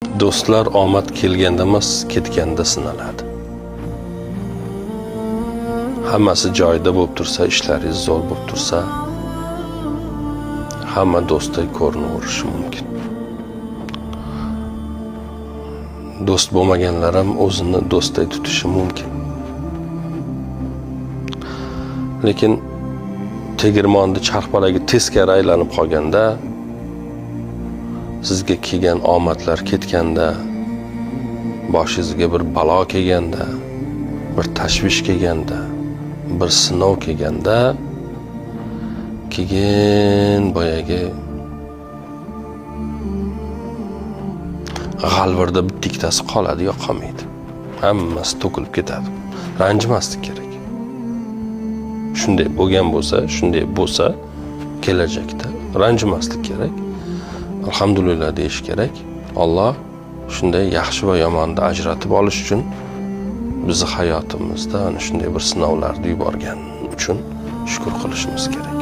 Do'stlar omad kelganda emas, ketganda sinaladi. Hammasi joyida bo'lib tursa, ishlaringiz zo'r bo'lib tursa, hamma do'stday ko'rinaverishi mumkin. Do'st bo'lmaganlar ham o'zini do'stday tutishi mumkin. Lekin tegirmonni charxpalagi teskari aylanib qolganda, sizga kelgan omadlar ketganda, boshingizga bir balo kelganda, bir tashvish kelganda, bir sinov kelganda, keyin boyagi g'alvirda bitta ikkitasi qoladi yo qolmaydi. Hammasi to'kilib ketadi. Ranjimaslik kerak. Shunday bo'lgan bo'lsa, shunday bo'lsa kelajakda ranjimaslik kerak. Alhamdulillah deyish kerak. Alloh shunday yaxshi va yomonni ajratib olish uchun bizni hayotimizda ana shunday bir sinovlarni yuborgani uchun shukr qilishimiz kerak.